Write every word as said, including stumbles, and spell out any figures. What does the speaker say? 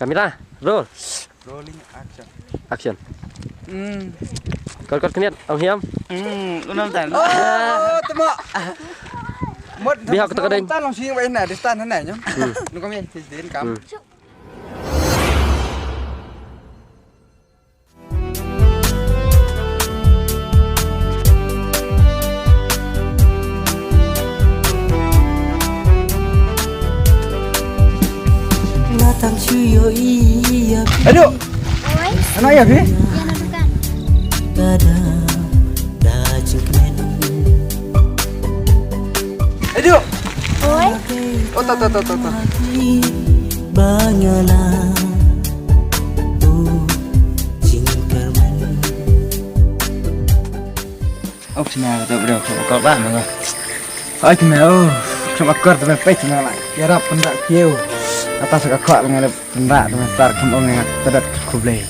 Kamera, roll. Rolling action. Action. Hmm. Kor kor khyndiat, ong hiam. Hmm, u nam tan. Oh, tama. Mot. Bihak tak ding. Tan long sing wai na, distan na nyam. Hmm. Nu kami, distan kam. Hmm. Aduh. Oi. Ano ya, Bi? Yan na dukan. Aduh. Oi. Oh, ta, ta, ta, ta, ta. Oh, sina ka tu bro, ka kor ba manga. Ai kena oh, ka kor tu pai tu manga. Ya rap pendak kiu. Atas ka kor manga pendak tu tar kum ong nga tadat kublai.